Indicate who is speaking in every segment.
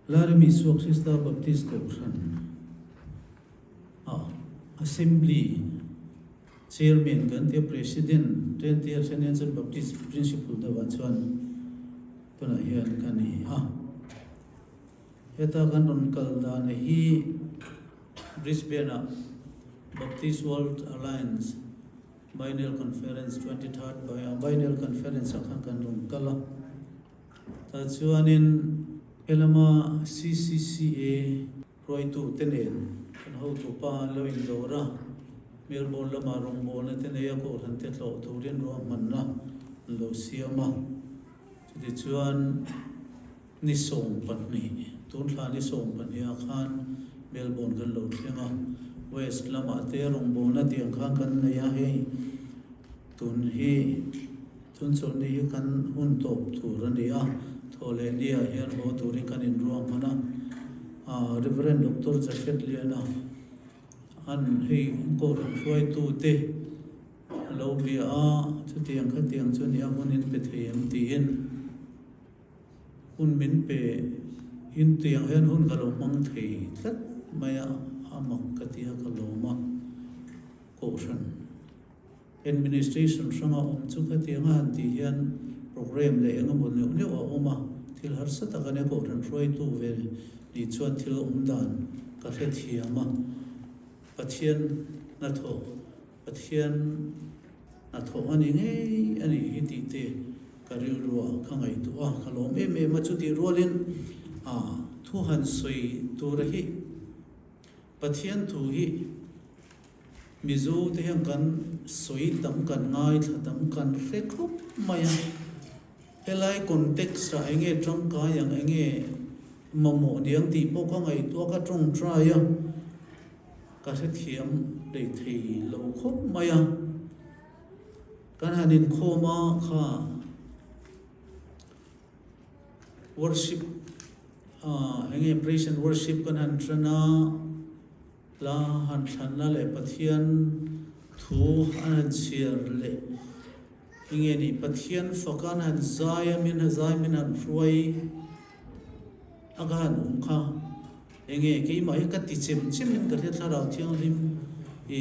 Speaker 1: Lairem Isua Krista Baptist Kohhran ah Assembly Chairman kan tia President te an tia then hian chuan Baptist Principal deuhah chuan tunah hian ka ni a. Heta kan rawn kal dan hi Brisbane ah Baptist World Alliance Biennial Conference 23rd Biennial Conference ah khan kan rawn kal a. Tah chuanin helama CCCA Hruaitute nen kan hotupa an lo indawr a, Melbourne lama rawngbawlna te neia kohhran te tlawh turin ruahmanna an lo siam a. Chutichuan ni 12, tun thla ni 12 ah khan Melbourne kan lo thleng a, West lamah te rawngbawlna tiang khan kan nei a, hei tun hi tun chawlhni hi kan hun tawp tur a ni a, thawhleh ni ah hian haw turin kan inruahman a. Rev. Doctor Jafet Liana an hei Kohhran hruaitute a lo bia a, chutiang khatiang chu nia hun in pe thei em tiin hun min pe in tiang hian hun ka lo hmang thei tlat mai a, a mak ka ti a ka lawm a, Kohhran Administration hranga awm chu khatianga han tih hian programme leh eng emaw neuh neuh a awm a, thil harsa tak a nia Kohhran hruaitu ve nih chuan thil awm dan ka hrethiam a, Pathian hnathawh, Pathian hnathawh a ni ngei a nih hi tih te ka rilruah ka ngaihtuah a, ka lawm em em a, chutih rualin thu han sawi tura hi Pathian thu hi Mizo te hian kan sawi tam kan ngaithla tam kan hre khawp mai a, helai context ah enge tangkai ang enge mamawh niang tih pawh ka ngaihtuah ka tawngtai a, ka hrethiam lei thei lo khawp mai a, kan han inkhawm a kha worship ah enge praise and worship kan han tan a. Hla han thlanna leh Pathian thu an han chhiar leh enge ni Pathian fak an han zai a min zai min han hruai a ka han awm kha enge keimah hi ka ti chem chem in ka hria thlarau thianghlim i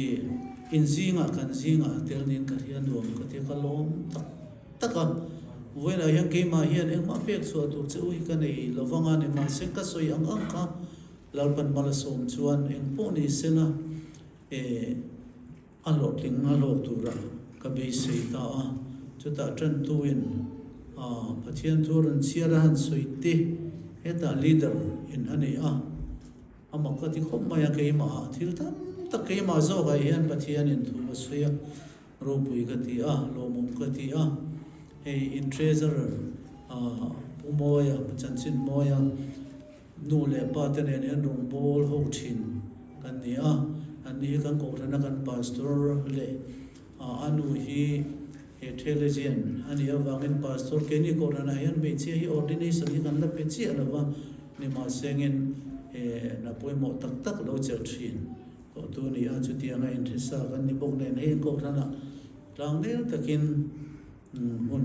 Speaker 1: in zingah kan zingah a tel niin ka hria nuam ka tia ka lawm tak tak a vawiinah hian keimah hian engmah pek chhuah tur che u hi ka nei lovang a ni mahse ka sawi ang ang kha Lalpan mal a sawm chuan eng pawh ni sela e a hlawhtling a hlawk tura ka beisei ta a, chutah tantuin a Pathian thu rawn chhiar a han sawi te hetah leader in a nei a, a mak ka ti khawp mai a keimah ah thil tam tak keimah zawk ah hian Pathianin thu a sawi a, ropui ka ti a, lawmawm ka ti a, hei in treasurer a Pu Mawia, Pu Chanchin Mawia, Nu leh pa te nen hian rawngbâwl ho thin kan ni a, an ni hi kan kohhrana kan pastor leh a nu hi he theologian a nih avangin pastor keini kohhranah hian hmeichhia hi ordination hi kan la pe chiah lo va, nimahsengin he hna pawimawh tak tak lo chelh thin tawh tu a ni a, chutianga inhrisa kan ni bawk nen hei kohhranah tlangnel takin Hun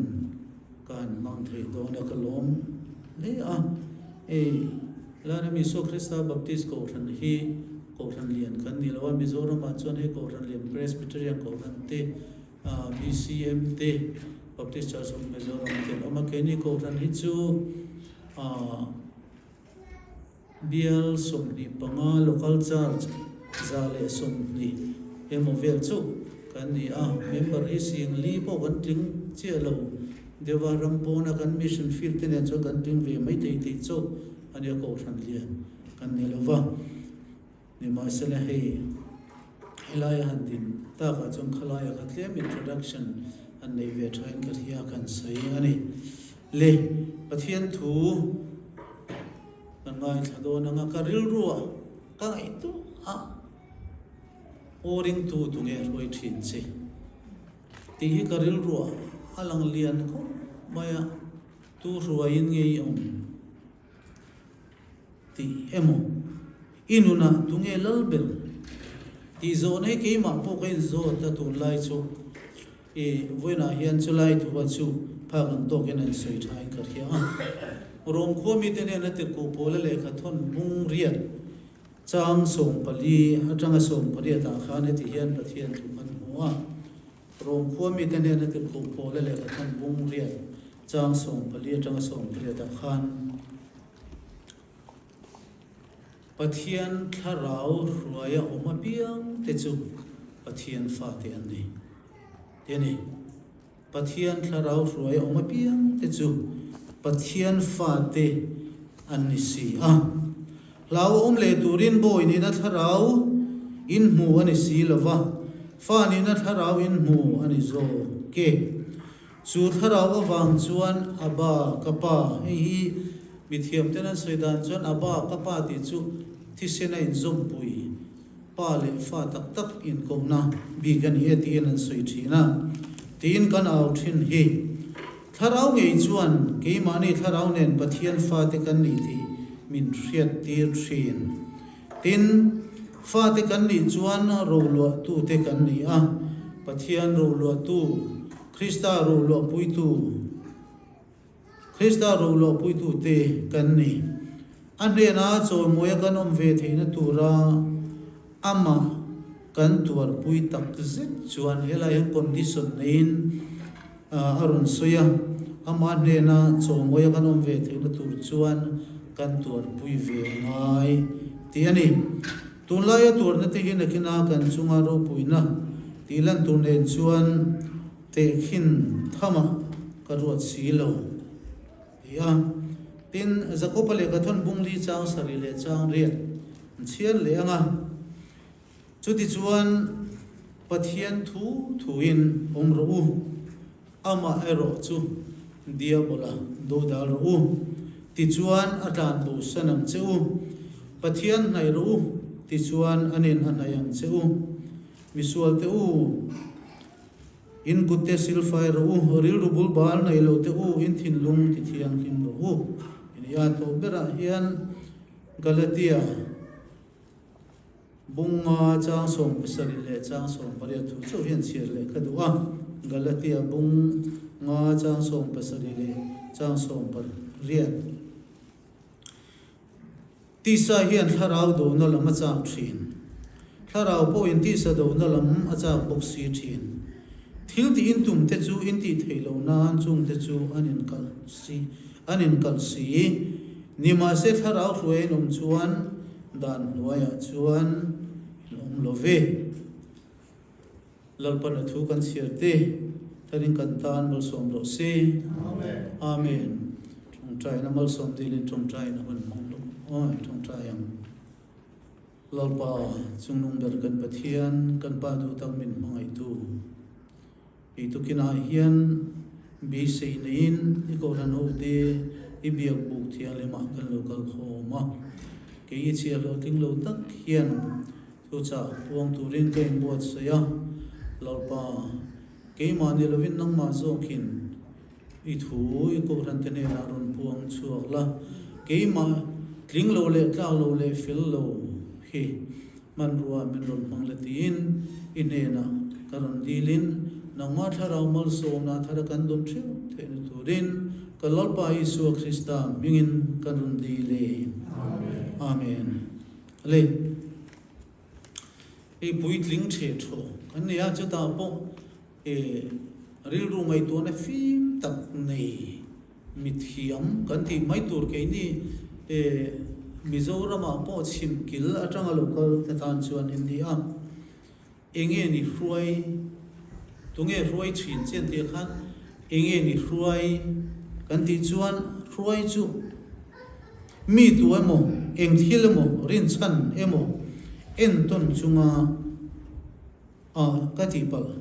Speaker 1: ka han hmang theih dawn a ka lawm hle a. Hei Lalram Isua Krista Baptist Kohhran hi Kohhran lian kan ni lo a, Mizoramah chuan hei Kohhran lian Presbyterian Kohhran te, BCM te, Baptist Church of Mizoram te an awm a. Keini Kohhran hi chu Bial 25 Local Church 120 emaw vel chauh kan ni a, member hi 4000 pawh kan tling chiah lo deuh a, ram pawna kan mission field te nen chuan kan tling ve mai thei tih chauh a nia kohhran lian kan ni lo va. Nimahsela hei helaia han din takah chuan khalaia kha tlem introduction an neih ve thain ka hria kan sawi a ni. Le Pathian thu kan ngaithla dawn anga ka rilruah ka ngaihtuah a aw ringtu tunge hruai thin che tih hi ka rilruah a lang lian khawp mai a, tu hruaiin nge i awm? Tih emaw, i nunah tunge lal ber? Tih zawhna hi keimah pawh ka inzawt a tunlai chu i vawiinah hian chulai thuva chu phak ang tawkin an sawi thain ka hria a. Rom khua mite hnena tirhkoh Paula lehkha thawn bung riat chang 14 atanga 18 ah khan heti hian Pathian thu kan hmu a. Rom khua mite hnena tirhkoh Paula lehkha thawn bung riat chang 14 atanga 18 ah khan Pathian thlarau hruaia awm apiang te chu Pathian fate an ni ti a ni. Pathian thlarau hruai awm apiang te chu Pathian fate an ni si a. Hlauhawm leh turin bawi nihna thlarau in hmu a ni si lo va, fa nihna thlarau in hmu a ni zawk e. Chu thlarau avang chuan Abba, ka pa, hei hi mithiam ten an sawi dan chuan Abba, ka pa tih chu thisen a inzawmpui. Pa leh fa tak tak inkawmna bik a ni e tiin an sawi thin a, tiin kan au thin hi. Thlarau ngei chuan keimahni thlarau nen Pathian fate kan nih tih min hriat tir thin. Tin, fate kan nih chuan roluahtute kan ni a, Pathian roluahtu, Krista roluahpuitu, Krista roluahpuitute kan ni. A hnena chawimawia kan awm ve theihna tura amah kan tuarpui tak zet chuan helai hian condition neiin a rawn sawi a, amah hnena chawimawia kan awm ve theihna tur chuan kan tuarpui ve a ngai tih a ni. Tunlaia tuarna te hi nakina kan chunga ropuina tih lan tur nen chuan Tehkhin thama ka ruat si lo, ti a. Tin, Jakoba lehkha thawn bung li chang sarih leh chang riat an chhiar leh ang a. Chutichuan, Pathian thu thuin awm rawh u, amah erawh chu Diabola dodal rawh u. Tichuan, a tlan bosan ang che u. Pathian hnaih rawh u, tichuan anin a hnaih ang che u. Misualte u, in kutte silfai rawh u, rilru bul bal nei lo te u, in thinlung ti thianghlim rawh u. Nia tawh berah hian Galatia bunga chang 17 leh chang 18 thu chauh hian chhiar leh ka duh a. Galatia bung nga chang 17 leh chang 18. Tisa hian thlarau dona lam a chak thin. Thlarau pawhin tisa dona lam a chak bawk si thin. Thil tih in tum te chu in tih theih loh nan chung te chu an inkalh si, an inkalh si. Nimahse thlarau hruai in awm chuan dan hnuaiah chuan in awm lo ve. Lalpan a thu kan chhiar te tharin kan tan malsawm rawh se. Amen. Tawngtaina malsawm dilin tawngtaina hun hmang lawk aw tawngtai ang. Lalpa chungnung ber kan Pathian kan Pa duh tak min hmangaihtu. I tukinah hian beisei neiin i kohhran ho te i biak buk thianghlimah kan lo kal khawm a. Kei i chhiah hlawhtling lo tak hian Thuchah puang turin ka inbuatsaih a, Lalpa, keimah ni lovin nangmah zawkin i thu i kohhrante hnenah rawn puang chhuak la, keimah tling lo leh tlak lo leh fel lo hi hmanrua min rawn hmang la tiin i hnenah ka rawn dilin nangmah thlarau malsawmna thara kan dawn theuh theihna turin ka Lalpa Isua Krista hmingin ka rawn dil e. Amen. Le, hei puitling theh thaw kan nei a, chutah pawh e rilru ngaihtuahna fim tak nei mithiam kan tih mai tur keini e Mizoramah pawh chhim kil atanga lo kal te tan chuan in ni a, enge ni hruai, tunge hruai thin chian tih khan enge ni hruai kan tih chuan hruai chu Mi tu emaw, eng thil emaw, rinchhan emaw entawn chunga a ka tih palh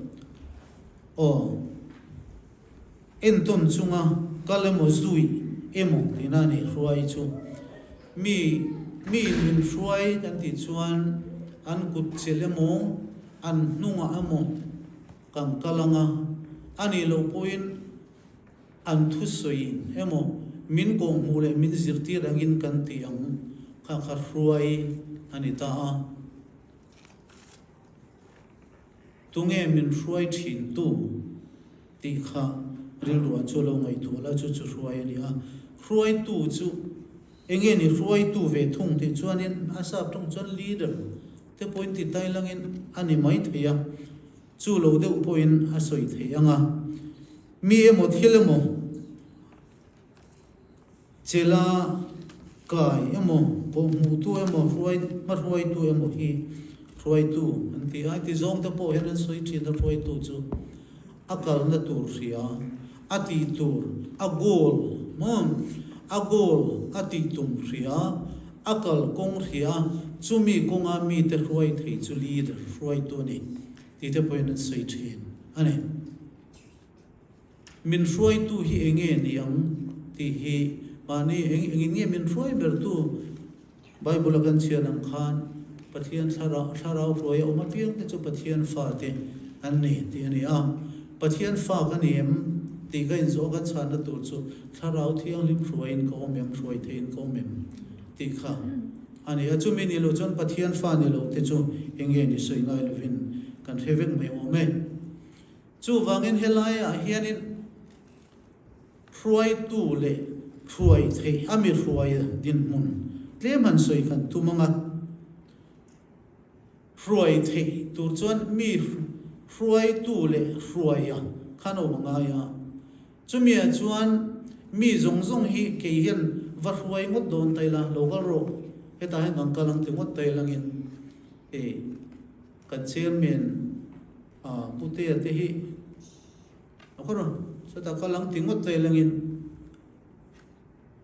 Speaker 1: aw, entawn chunga kal emaw zui emaw tihna a ni hruai chu. Mi mi min hruai kan tih chuan an kut chelh emaw, an hnungah emaw kan kal anga, a nih loh pawhin An thusawiin emaw min kawhhmuh leh min zirtir angin kan ti ang kha kha hruai a ni ta a. Tunge min hruai thin tu tih kha rilruah chu lo ngaihtuah la, chu chu hruai a ni a. Hruaitu chu enge ni hruaitu ve thung tih chuanin a sap tawng chuan leader te pawhin ti tai langin a ni mai thei a, chu lo deuh pawhin a sawi thei ang a. Mi emaw thil emaw chela kai emaw kawhhmuhtu emaw hruai hmahruaitu emaw hi hruaitu an ti a, ti zawng te pawh hian an sawi thin a hruaitu chu. A kalna tur hria, a tih tur, a goal, maw? A goal, a tih tum hria, a kal kawng hria, chumi kawnga mite hruai thei chu leader, hruaitu a ni tih te pawhin an sawi thin a ni. Min hruaitu hi eng nge ni ang tih hi mahni eng engin nge min hruai bertu Bible a kan chhiar ang khan Pathian thlarau thlarau hruai a awm apiang te chu Pathian fa te an ni tih a ni a. Pathian fa ka ni em tih ka inzawh kan chhanna tur chu thlarau thianghlim hruaiin ka awm em, hruai theiin ka awm em tih kha a ni a. Chumi ni lo chuan Pathian fa ni lo te chu eng nge ni sawi ngai lovin kan hre vek mai awm e. Chuvangin helaiah hianin Hruaitu leh hruai theih a mi hruai dinhmun tlem han sawi kan tum ang a. Hruai theih tur chuan mi hruaitu leh hruaia khan awm a ngai a. Chumi ah chuan mi zawng zawng hi kei hian va hruai ngawt dawn ta ila, lo kal rawh, hetah hian kan kal ang ti ngawt ta ilangin e kan chairman Putea te hi A kawr a, chutah kal ang ti ngawt vel angin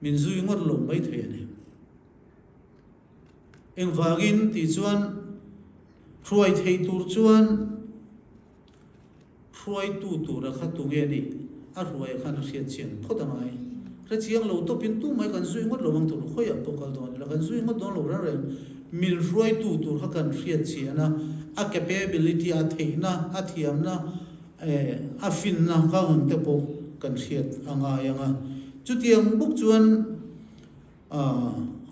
Speaker 1: min zui ngawt lo mai thei a ni. Engvangin tih chuan hruai thei tur chuan hruaitu tura kha tunge nih a hruai khan a hriat chian phawt a ngai. Hre chiang lo tawpin tumah kan zui ngawt lo ang tur khawiah pawh kal dawn ila kan zui ngawt dawn lo reng reng. Min hruaitu tur kha kan hriat chian a, a capability, a theihna, a thiamna, A finna ka ang te pawh kan hriat a ngai ang a. Chutiang bawk chuan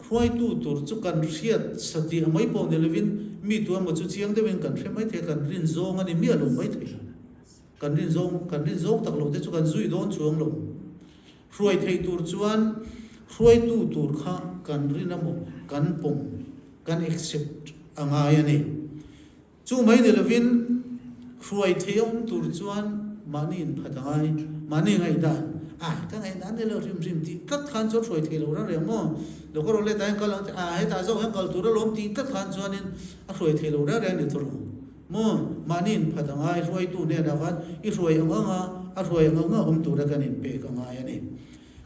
Speaker 1: hruaitu tur chu kan hriat satih mai pawh ni lovin mi tu emaw chu chiang deuhin kan hre mai thei a, kan rin zawng a ni miah lo mai thei. Kan rin zawng, kan rin zawng tak lo te chu kan zui dawn chuang lo. Hruai thei tur chuan hruaitu tur kha kan rin emaw kan pawm, kan accept a ngai a ni. Chu mai ni lovin hruai thei a awm tur chuan mahni inphat a ngai, mahni ngaihdan, ah ka ngaihdan ni lo hrim hrim tih tlat khan chuan hruai thei lo reng reng maw? Lo ka rawn let ah hian kal ang che, ah hetah zawk hian kal tur alawm tih tlat khan chuanin a hruai thei lo reng reng ni tur ang maw? Mahni inphat a ngai, hruaitu hnenah khan i hruai ang ang a, a hruai ang ang a awm tura kan inpek a ngai a ni.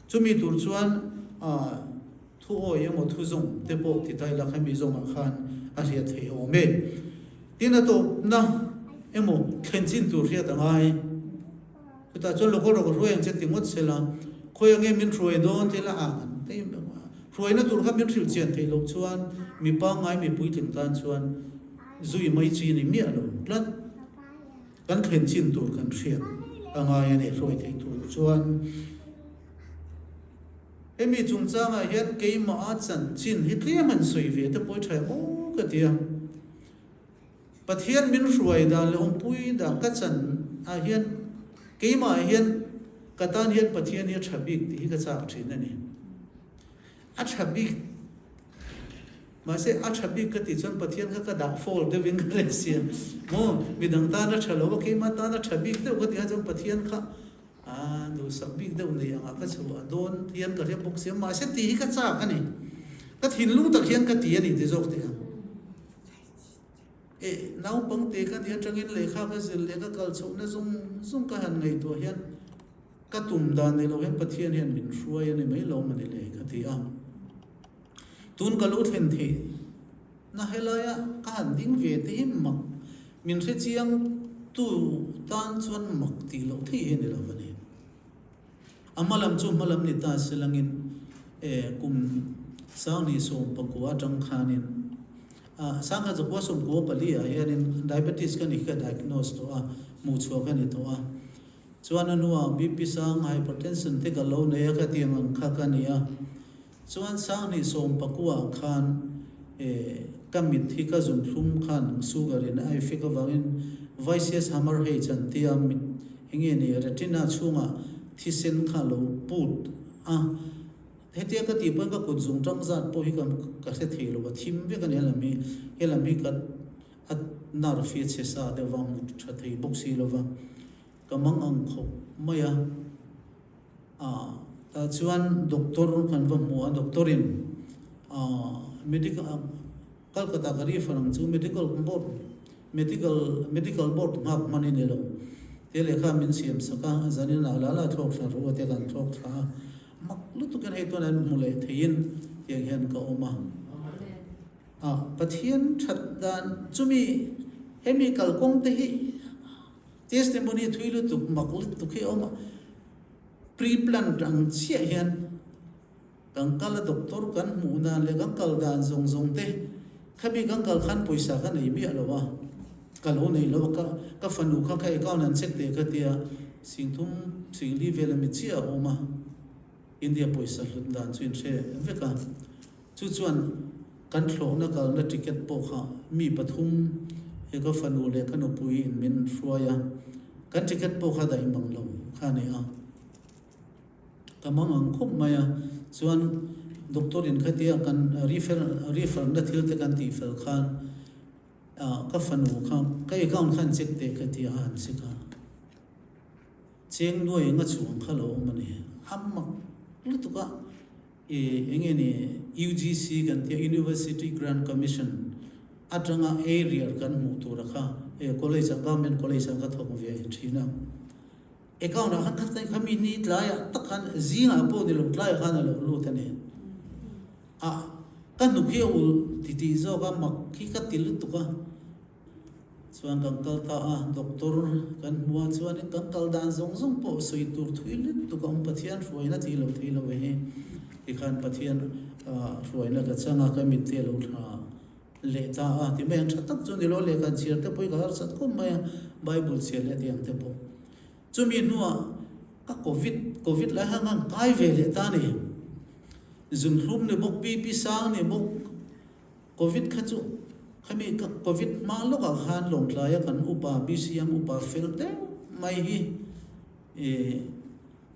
Speaker 1: Chumi tur chuan ah. Thu awi emaw thu zawng te pawh ti ta ila khami zawngah khan a hriat theih awm e. Tin a tawpna emaw thlen chin tur hriat a ngai. Chutah chuan local rawk hruai ang che ti ngawt sela, khawi ange min hruai dawn ti ila ah kan tei hruaina tur kha min hrilh chian theih loh chuan mi pangngai mi puitling tan chuan zui mai chi ni miah lo tlat. Kan thlen chin tur kan hriat a ngai a ni hruai theih tur chuan. Hemi chungchangah hian keimah a chanchin hi tlem han sawi ve te pawh i tha em aw ka ti a. Pathian min hruai dan leh awmpui dan ka chan ah hian keimah ah hian ka tan hian Pathian hi a tha bik tih hi ka chak thin a ni. A tha bik mahse a tha bik ka tih chuan Pathian kha ka dah fall deuhin ka reh sia maw midang tan a tha lo a keimah tan a tha bik deuh ka tih ah chuan Pathian kha A duhsak bik deuh nei angah ka chhuah dawn hian ka hre bawk sia, mahse tih hi ka chak a ni. Ka thinlung tak hian ka ti a ni ti zawk teh ang. E, naupangte ka nih atangin lehkha ka zir leh ka kal chhohna zawng zawng ka han ngaihtuah hian ka tum dan ni lo hian Pathian hian min hruai a ni mai lo mawni le ka ti a. Tun ka lo thlen theih na helaia ka han ding ve te hi mak min hre chiang tu tan chuan mak tih loh theih hi a ni lo va ni. A hma lam chu hma lam ni ta se langin e kum 2019 atang khanin a 1994 ah hianin diabetes ka nih hi ka diagnose tawh a, hmuhchhuah ka ni tawh a. Chuan a hnuah BP sang hypertension te ka lo nei a ka tiang ang kha ka ni a. Chuan 2019 khan ka mit hi ka zun thlum khan sugar in a effect avangin Vice's Hammerheads an tia mit enge ni retina chhungah thisen kha lo put a. Hetia ka tih pawn ka kut zung tang zat pawh hi ka ka hre thei lo a, thim vek a ni helam hi, helam hi ka a nerve hi a chhe sa deuh va, hmu tha thei bawk si lo va, ka mang ang khawp mai a. Ah tah chuan doctor kan va hmu a, doctor in ah medical Calcutta ka refer ang chu medical board medical medical board nghak hman i ni lo te lehkha min siam sak a, zanin ah la la thlawk thla ru a te kan thlawk thla a, mak lutuk in hei tuan an hmu leh theiin tiang hian ka awm a. Ah Pathian that dan chumi hemi kalkawng te hi testimony thui lutuk mak lutuk hi a awm a, pre-planned ang chiah hian Kan kal a doctor kan hmuh dan leh kan kal dan zawng zawng te khami kan kal khan pawisa ka nei miah lo a, ka lo nei lo a, ka ka fanu kha ka account an check teh ka tia singthum singli vel ami chiah a awm a, India pawisa hlut dan chu in hre vek a, chu chuan kan thlawhna kalna ticket pawh kha mi pathum he ka fanu leh ka nupui in min hruai a, kan ticket pawh kha daih mang lo kha a ni a. Ka mang ang khawp mai a, chuan doctor in khatia kan refer refer na thil te kan tih fel khan ah ka fanu kha ka account khan check teh ka ti a han check a, cheng nuai enga chhuang kha lo awm a ni, a mak lutuk a ih eng nge ni UGC kan tia University Grant Commission atanga area kan hmuh tura kha college ah government college ah ka thawk ve thin a. Account ah khan khat kha mi ni tlaiah tak khan zingah pawh ni lo tlaiah khan a lo lut a ni. A ka hnuk hi a ul ti tih zawk a mak hi ka ti lutuk a. Chuan kan kal ta a, doctor kan hmu a chuanin kan kal dan zawng zawng pawh sawi tur thui lutuk a awm Pathian hruaina tih lo thei lo e hi. Tikhan Pathian hruaina ka chang a, ka mitte a lo thla. Leh ta a ti mai ang tha tak chu ni lo lehkha chhiar te pawh hi ka harsat khawp mai a, Bible chhiar leh tih ang te pawh. Chumi hnuah ka Covid, Covid lai khan khan kai ve leh ta a ni. Zunhlum ni bawk, BP sang ni bawk, Covid kha chu khami ka Covid hma lawkah khan Lawngtlaia kan upa BCM upa fel deuh mai hi ih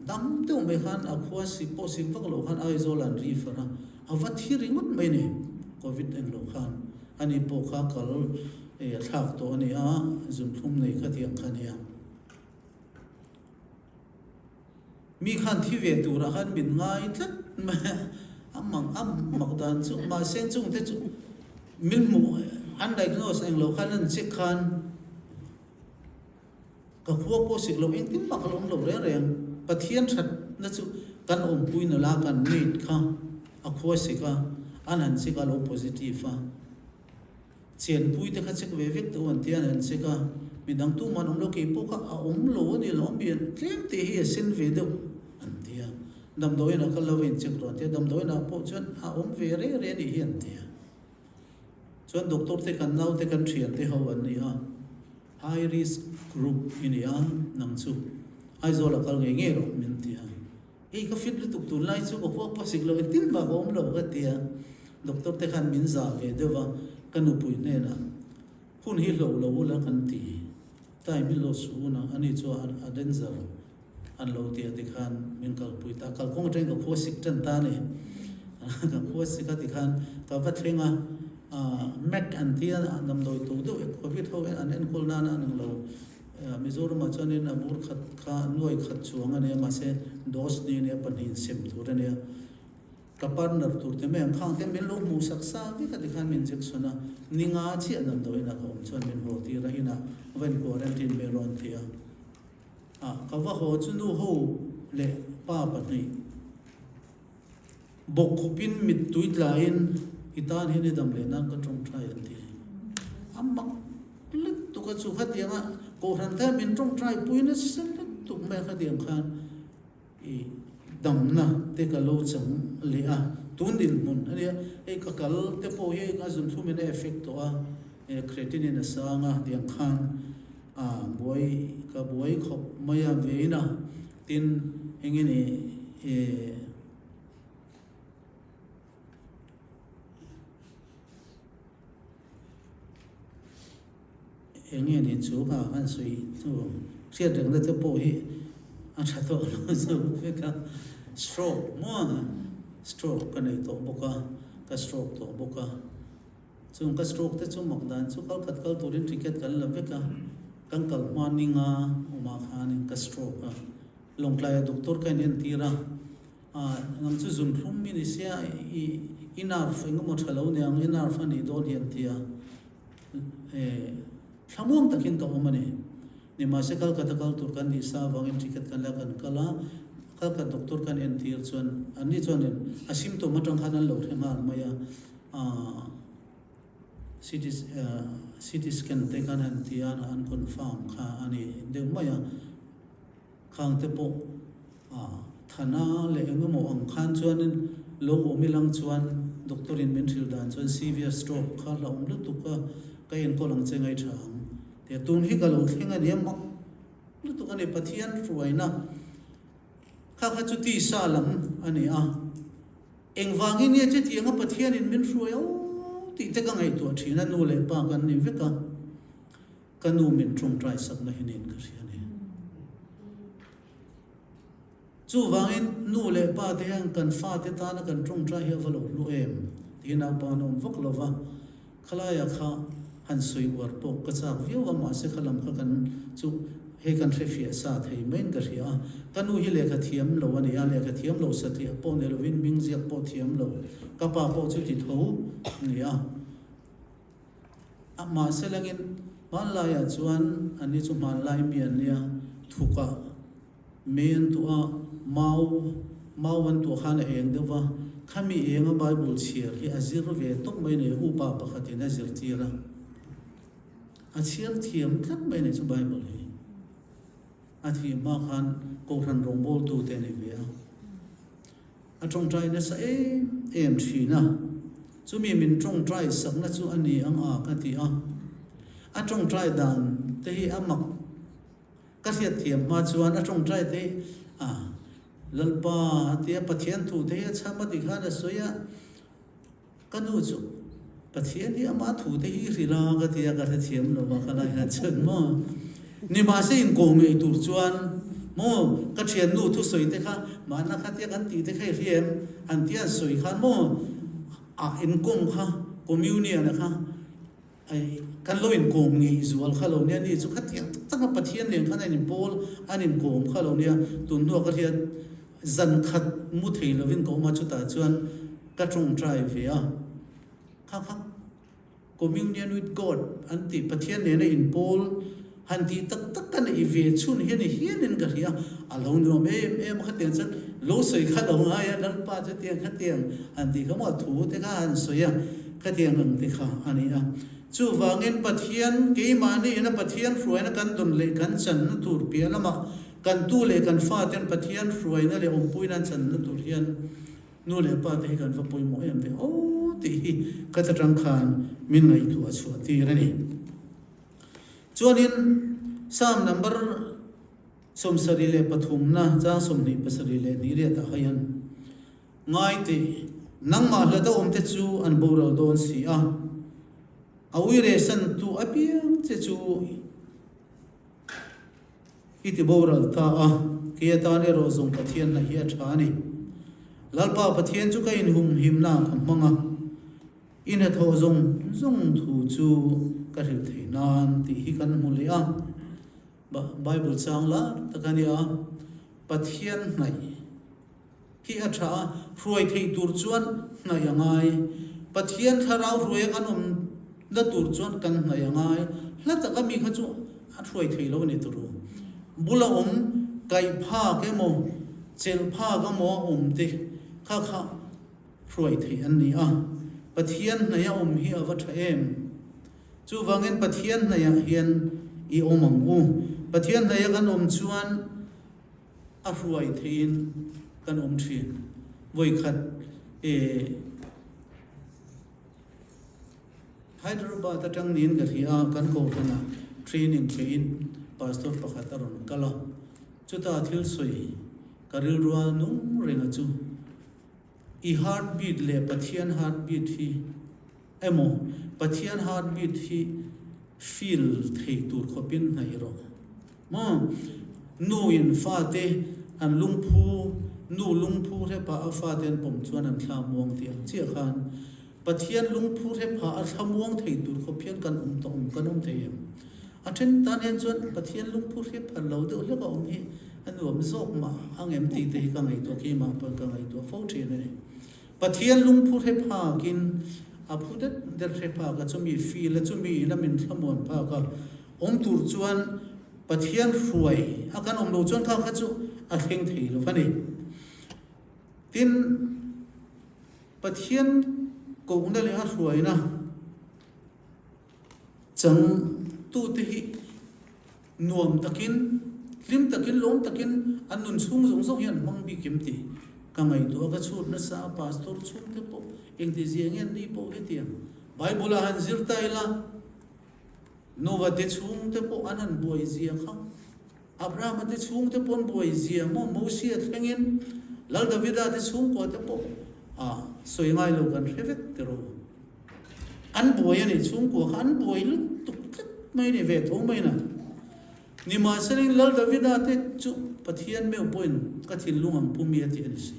Speaker 1: dam deuh mai khan a khua sik pawh sik vak loh khan Aizawl an ri far a, a va thi ringawt mai ni Covid eng loh khan ani pawh kha kal a thlak tawh a ni a, zunthlum nei kha tiang kha a ni a. Mi khan thi ve turah khan min ngai tlat mai a, a mang a mak dan chu mahse chungte chu min hmuh an diagnose eng loh khan an check khan Ka khua pawh sik lo engtin mah ka la awm lo reng reng. Pathian thatna chu kan awmpui nula kan maid kha a khua sik a, an han check a, a lo positive a. Chenpui te kha check ve vek tawh an tia an han check a, midang tumah an awm lo, kei pawh kha a awm lo a ni lo, mi tlem te hi a sen ve deuh an tia. Damdawiin ah kal lo va in check rawh an tia, damdawiin ah pawh chuan a awm ve reng reng a nih hi an tia. Chuan doctor te kan naute kan thian te ho an ni a, high risk group i ni a, nang chu Aizawl a kal ngei ngei rawh min ti a. Hei ka fit lutuk tunlai chu ka huak pawh sik lo engtin mah ka awm lo ka ti a. Doctor te khan min zah ve deuh a, ka nupui hnenah hun hi hloh lo ula kan ti, time hi loss hun a, ani chu a danger An lo ti a tikhan min kalpui ta, kalkawng atangin ka khua sik tan ta a ni. Ka khua sik a tikhan ka va thleng a, Mac an ti a, damdawi to deuh Covid ho an enkawl nana an ang lo. Mizoramah chuanin a bur khat kha nuai khat chuang a nia, mahse dose ni a nia, pahnihin sem tur a nia. Ka partner tur te mai ang khang te min lo hmuh sak sa vek a tikhan min injection a, ni nga chiah damdawiinah ka awm chuan min haw tir a, inah va in quarantine mai rawn ti a. Ah, ka va haw chu nu ho leh pa pahnih bawk khupin mittui tlaiin i tan hian i dam leh nan ka tawngtai an ti. A mak lutuk a chu khatianga Kohhran kha min tawngtai pui nasa lutuk mai a khatiang khan i damna te ka lo chang leh a, tun dinhmun a nia, hei ka kal te pawh hi a zunthlum in a effect tawh a, creatinine a sang a tiang khan a buai ka buai khawp mai a vein a, tin eng nge ni eh. Eng nge ni chu ka han sawi chu hriat rengna te pawh hi a tha tawh lo chu vek a, stroke maw? Stroke ka nei tawh bawk a, ka stroke tawh bawk a. Chung ka stroke te chu mak dan chu kal khat kal turin ticket kan la vek a, kan kal hma ninga awmah khanin ka stroke a. Lawngtlaia doctor ka inentir a, ah nang chu zunthlum mi ni sia i i nerve engemaw tha lo niang i nerve a nih dawn hi an ti a, eh thlamuang takin ka awm a ni. Nimahse Calcutta kal tur kan nih sa avangin ticket kan la kan kal a, Calcutta doctor kan entir chuan anni chuanin a symptom atang khan an lo hre nghal mai a, aah CT CT scan te khan han ti a an confirm kha a ni deuh mai a, khang te pawh aah thana leh eng emaw ang khan chuanin lo awm ilang chuan doctor in min hrilh dan chuan severe stroke kha hlauhawm lutuk a ka enkawl ang che ngaihṭha ang. He tun hi ka lo thleng a nia mak lutuk a ni Pathian hruaina kha kha chu tisa lam a ni a, engvangin nge chutianga Pathianin min hruai aw tih te ka ngaihtuah thin a, nu leh pa kan ni vek a, ka nu min tawngtai sakna hi niin ka hria a ni. Chuvangin nu leh pa te hian kan fate tana kan tawngtai hi a va lo hlu em tih naupang an awm vak lo va, khalaiah kha han sawi uar pawh ka chak viau a, mahse kha lam kha kan chu hei kan hrefiah sa thei maiin ka hria a, ka nu hi lehkha thiam lo a ni a, lehkha thiam lo satliah pawh ni lovin hming ziak pawh thiam lo, ka pa pawh chu ti tho a ni a. A mahse langin hmanlaiah chuan anni chu hmanlai mi an nia, thukah Mei an tuah a, mau, mau an tuah khan a eng deuh va, khami enga Bible chhiar hi a zir ve tawp mai nei, upa pakhatin a zirtir a, a chhiar thiam tlat mai nei chu Bible hi. A thih hma khan Kohhran rawngbawltute a ni ve a, a tawngtai nasa em em thin a, chumi min tawngtai sakna chu a ni ang a ka ti a, a tawngtai dan te hi a mak Ka hriatthiam hma chuan a tawngtai te hi a Lalpa a tia Pathian thu te hi a chham a ti khan a sawi a, ka nu chu Pathian hi ama thu te hi hrilh a ka tia ka hrethiam lo a ka lai ah chuan maw nimahse inkawh ngei tur chuan maw ka thiannu thusawi te kha mahna kha tia kan tih te kha i hria em an tia an sawi khan maw a inkawm kha communion a kha Ai, kan lo inkawm ngei zual kha lo nia, ni chu khatiang tak taka Pathian nen khan an inpawl, an inkawm kha lo nia, tun hnuah ka hriat zan khat mu thei lovin ka awm a, chutah chuan ka tawngtai ve a, kha kha communion with God an tih, Pathian nena inpawl han tih tak tak ka neih ve chhun hian i hianin ka hria, a lo nuam em em a, khatiang chuan lo sawi kha lo ngai a, Lalpa chutiang khatiang han tih kha maw thu te kha han sawi a, Khatiang ang te kha a ni a. Chuvangin Pathian, keimahni ina Pathian hruaina kan dawn leh kan channa tur piah lamah kan tu leh kan faten Pathian hruaina leh awmpuina an channa tur hian nu leh pa te hi kan va pawimawh em ve aw tih hi ka ta tang khan min ngaihtuah chhuah tir a ni. Chuanin Psalm number 73 na chang 27 leh riatah hian Ngai teh, nangmah hla dawmte chu an boral dawn si a, a uire santu apiang che chu i ti boral ta a, kei atan erawh zawng Pathian hna hi a tha a ni. Lalpa Pathian chu ka inhumhimna ka hmang a, i hnathawh zawng zawng thu chu ka hrilh thei nan tih hi kan hmu leh a. Bible chang lar tak a nia, Pathian hnaih. Hi a tha a, hruai theih tur chuan hnaih a ngai. Pathian thlarau hruaia kan awm na tur chuan kan hnaih a ngai. Hla taka mi kha chu a hruai thei lo a ni turu. Bula awm kaih phak emaw, chelh phak emaw a awm te kha kha hruai theih an ni a. Pathian hnaih a awm hi a va tha em? Chuvangin Pathian hnaihah hian i awm ang u. Pathian hnaih a kan awm chuan A hruai theiin kan awm thin. Vawikhat e Hyderabad atang niin ka hria a, kan kohhranah training theiin pastor pakhat a rawn kal a, chuta thil sawi ka rilrua nung renga chu i heartbeat leh Pathian heartbeat hi emaw Pathian heartbeat hi feel thei tur khawpin hnaih rawh. Maw? Nu in fate an lungphu. Nu lungphu hrepa a fate an pawm chuan an thla muang tih ang chiah khan Pathian lungphu hrepa a thla muang thei tur khawp hian kan awm tawh awm kan awm thei em? A then tan hian chuan Pathian lungphu hrep phan lo deuh hlek a awm hi a nuam zawk mah ang em tih te hi ka ngaihtuah keimah pawhin ka ngaihtuah fo thin a ni. Pathian lungphu hre phakin a phu det det hre phak a, chumi feel a, chumi in a min thlamuan phak a awm tur chuan Pathian hruai a kan awm lo chuan kha kha chu a thleng thei lo a ni. Tin, Pathian kohna leh a hruaina chang tute hi nuam takin, hlim takin, lawm takin an nun chhung zawng zawng hi an hmang bik em tih ka ngaihtuah a, ka chhut nasa a, pastor chhungte pawh engti zia nge an ni pawh hetiang Bible ah han zir ta ila, Nova te chhungte pawh an han buai zia kha, Abrahama te chhungte pawh an buai zia maw, Mosia thlengin Lal Davida te chhungkua te pawh a sawi ngai lo kan hre vek tiraw. An buai a ni, chhungkua kha an buai lutuk tlat mai a ni ve tho mai na. Nimahselain Lal Davida te chu Pathian meuh pawhin ka thinlung ang pu mi a ti a ni si.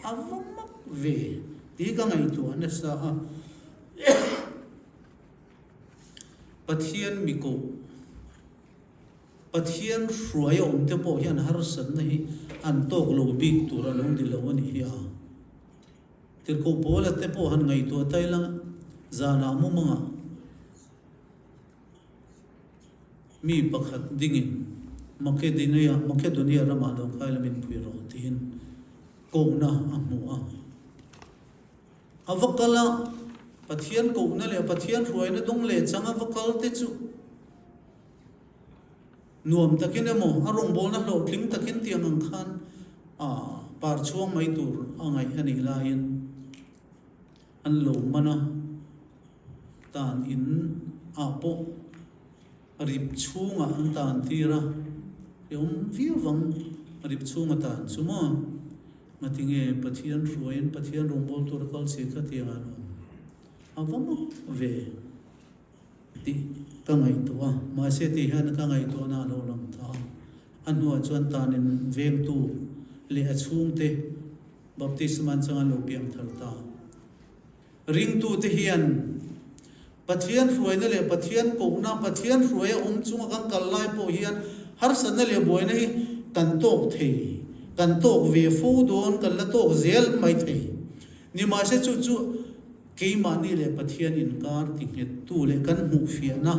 Speaker 1: A va mak ve tih ka ngaihtuah nasa a. Pathian mi koh, Pathian hruai a awm te pawh hian harsatna hi an tawk lo bik tur a lo ni lo a nih hi a. Tirhkoh Paula te pawh han ngaihtuah ta ila, zanah mumangah mi pakhat dingin Makedonia, Makedonia ramah lo khai la min pui rawh tiin kohna a hmu a. A va kal a, Pathian kohna leh Pathian hruaina dawng leh chang a va kal te chu nuam takin emaw a rawngbawlna hlawhtling takin tiang ang khan a par chhuang mai tur a ngaih a nih laiin an lo man a, tan in ah pawh rip chhungah an tan tir a, i awm viau vang rip chhunga tan chu maw? Ngatinge Pathian hruaiin Pathian rawngbâwl tur a kal si kha tiang an awm a va mak ve tih ka ngaihtuah a, mahse tih hian ka ngaihtuahna a lo lang ta a. A hnuah chuan tanin vengtu leh a chhungte baptisma an changa lo piang thar ta. Ringtute hian Pathian hruaina leh Pathian kohna, Pathian hruai a awm chunga kan kal lai pawh hian harsatna leh buaina hi kan tawk thei, kan tawk ve fo dawn, kan la tawk zel mai thei. Nimahse chu chu keimahni leh Pathian inkar tinghettu leh kan hmuhfiahna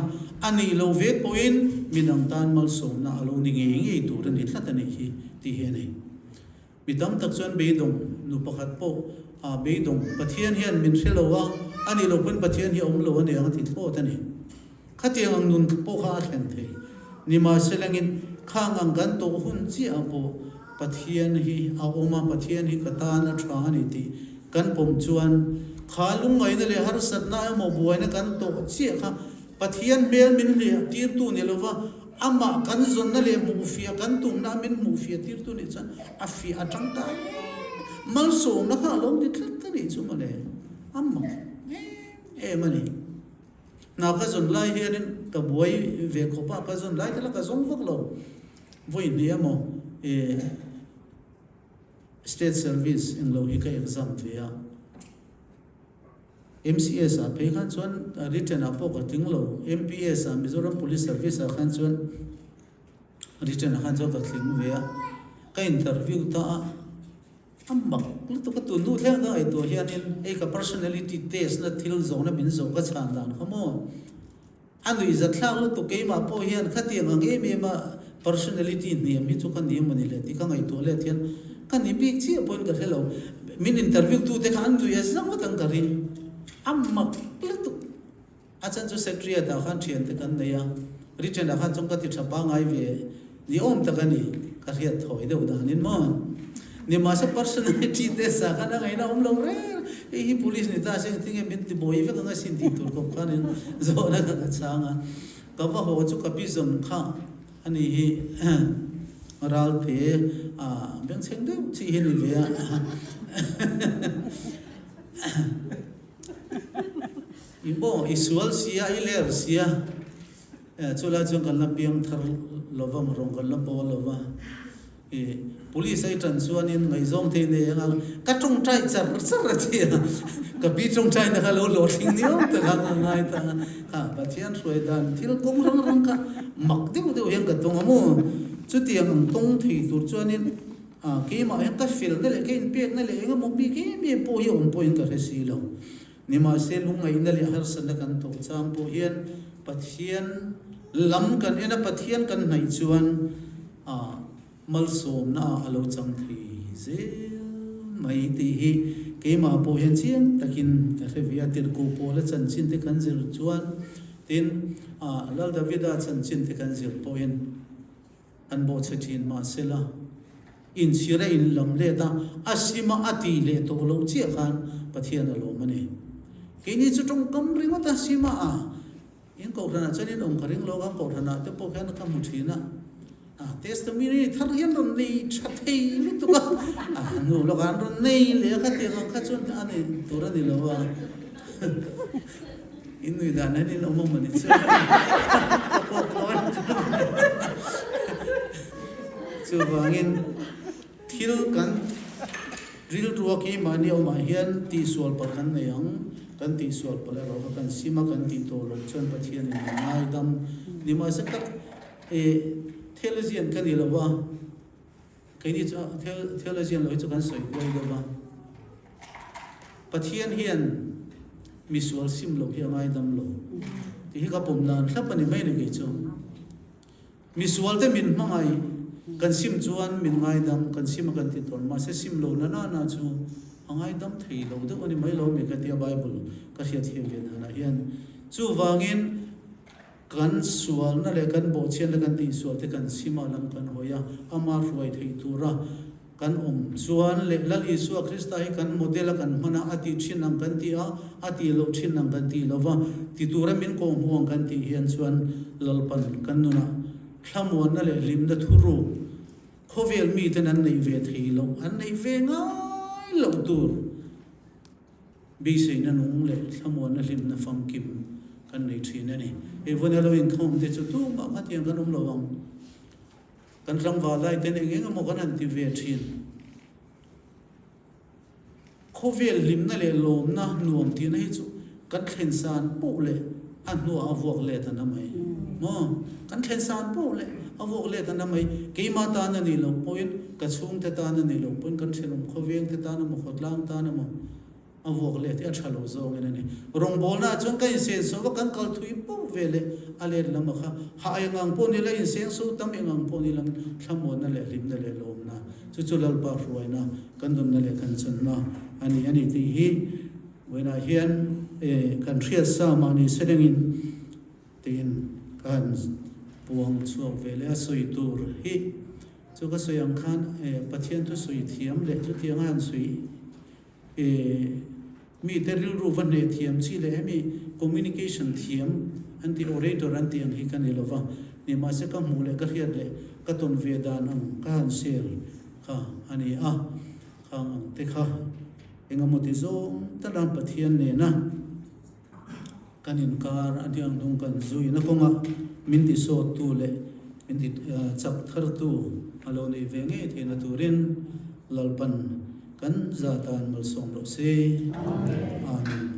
Speaker 1: a nih lo vek pawhin midang tan malsawmna a lo ni ngei ngei tur a ni tlat a nih hi tih hi a ni. Mi tam tak chuan beidawng nu pakhat pawh a beidawng Pathian hian min hre lo a, a nih loh pawn Pathian hi a awm lo a ni ang a ti thlawt a ni. Khatiang ang nun pawh kha a thlen thei. Nimahselangin khang ang kan tawh hun chiah ah pawh Pathian hi a awm a, Pathian hi ka tan a tha a ni tih kan pawm chuan kha lungngaihna leh harsatna emaw buaina kan tawh chiah kha Pathian hmel min hliah tirtu ni lova Amah kan zawnna leh hmuhfiah kan tumna a min hmuhfiah tirtu nih chuan a fiah a tangkai em malsawmna kha a lo ni tlat a nih chu mawle, a mak em em a ni. Hna ka zawn lai hianin ka buai ve khawp a, ka zawn lai te la ka zawng vak lo, vawi hnih emaw eh state service englo hi ka exam ve a. MCS ah phei khan chuan written ah pawh ka tling lo, MPS ah Mizoram Police Service ah khan chuan written ah khan chuan ka tling ve a, ka interview ta a, a mak lutuk a tun hnu thleng ka ngaihtuah hianin hei ka personality test na thil zawhna min zawh ka chhan dan kha maw a nuih zathlak lutuk keimah pawh hian khatiang ang em em a personality hniam hi chu ka ni emaw ni le tih ka ngaihtuah let hian ka ni bik chiah pawhin ka hre lo. Min interview tu te kha an nuih a zang vek ang ka ring. A mak lutuk. A chan chu secretariat ah khan thian te kan nei a, written ah khan chuan ka ti tha pangai ve ni awm tak a ni, ka hriat thawi deuh danin maw. Nimahse personality test ah khan a ngaihna awm lo reng, hei hi police ni ta se engtin nge min ti buai vek ang asin tih tur khawp khanin zawhna kha ka chhang a. Ka va haw chu ka pi zawn kha a ni hi Ralte a bengchheng deuh chi hi a ni ve a. I maw i sual sia i ler sia chulai chuan kan la piang thar lo va rawng kan la pawl lo va. Police a i ṭan chuanin ngaihzawng thei nei anga ka ṭawngṭai char char a ti a, ka pi ṭawngṭaina kha lo hlawhtling ni awm tak a ka ngai ta a. Kha Pathian hruai dan thil kawng rang rang kha mak deuh deuh hian ka tawng a maw? Chutiang ang tawng thei tur chuanin keimah hian ka felna leh ka inpekna leh engemaw bik em em pawh hi awm pawhin ka hre si lo. Nimahse lungngaihna leh harsatna kan tawh chang pawh hian Pathian lam kan en a, Pathian kan hnaih chuan Malsawmna ah a lo chang thei zel mai tih hi keimah pawh hian chiang takin ka hre ve a, tirhkoh pawla chanchin te kan zir chuan tin Lal Davida chanchin te kan zir pawhin an bawhchhe thin mahsela inchhir a inlam let a, a sim a a tih leh tawh loh chiah khan Pathian a lawm a ni. Keini chu tawngkam ringawt a sim a a. In kohhranah chuan in awm ka ring lo, kan kohhranah te pawh khian ka hmu thin a, a testimony thar hian rawn nei tha thei lutuk a, a hnu lawkah an rawn nei leh a, khatiang ang kha chuan a nei tur a ni lo a, in nui dan hian in awm a mawni chu ka pawh khawi chuvangin thil kan Rilrua keimahni awmah hian tihsual palh kan nei ang, kan tihsual palh erawh kha kan sim a, kan tih tawh loh chuan Pathianin min ngaidam. Nimahse tak e theologian ka ni lo va, keini chu theologian lo hi chu kan sawi huai deuh va, Pathian hian misual sim loh hi a ngaidam lo tih hi ka pawm dan thlap a ni mai a ni kei chu. Misual te min hmangaih, kan sim chuan min ngaidam, kan sim a kan ti tawn, mahse sim lo na na na chu a ngaidam thei lo deuh a ni mai lo mi ka tia Bible ka hriat thiam ve danah hian. Chuvangin kan sualna leh kan bawhchhiatna kan tihsual te kan sim a lam kan hawi a, ama hruai thei tura Kan awm chuan leh Lal Isua Krista hi kan model a kan hman a, a tih thin ang kan ti a, a tih loh thin ang kan tih lo va, ti tura min kawh hmuh ang kan tih hian chuan Lalpan kan nunah thlamuanna leh hlimna thuruk khawvel miten an neih ve thei loh, an neih ve ngai loh tur beiseina nung leh thlamuanna hlimna famkim kan nei thin a ni. Hei vawina lo inkhawm te chu tumah khatiang kan awm lo ang. Kan tlangval lai ten eng eng emaw kan han ti ve thin. Khawvel hlimna leh lawmna nuam tihna hi chu kan thlen san poh leh a hnuah a vuak let a na mai. Maw? Kan thlen san poh leh a vuak let a na mai. Keimah tan a nih loh pawhin, ka chhungte tan a nih loh pawhin, kan thenawm khawvengte tan emaw, khawtlang tan emaw, A vuak let hi a tha lo zawngin a ni. Rawngbawlnaah chuan ka insengso va kan kal thui poh ve leh a let lam a kha. Ha eng ang pawh ni la, insengso tam eng ang pawh ni lang thlamuanna leh hlimna leh lawmna chu chu Lalpa hruaina kan dawnna leh kan channa a ni a ni tih hi vawiinah hian kan hriat sa mahni selengin tiin ka han puang chhuak ve leh a sawi tur hi chu ka sawi ang khan Pathian thu sawi thiam leh chutianga han sawi E mite rilru va hneh thiam chi leh hemi communication thiam an tih orator an tih ang hi ka ni lova, nimahse ka hmuh leh ka hriat leh ka tawn ve dan ang ka han share kha a ni a, khang ang te kha engemaw ti zawng tala Pathian nena kan inkar a hniang hnung kan zuina kawnga min ti sawttu leh min ti chak thartu a lo nih ve ngei theihna turin Lalpan kan za tan malsawm rawh se. Amen.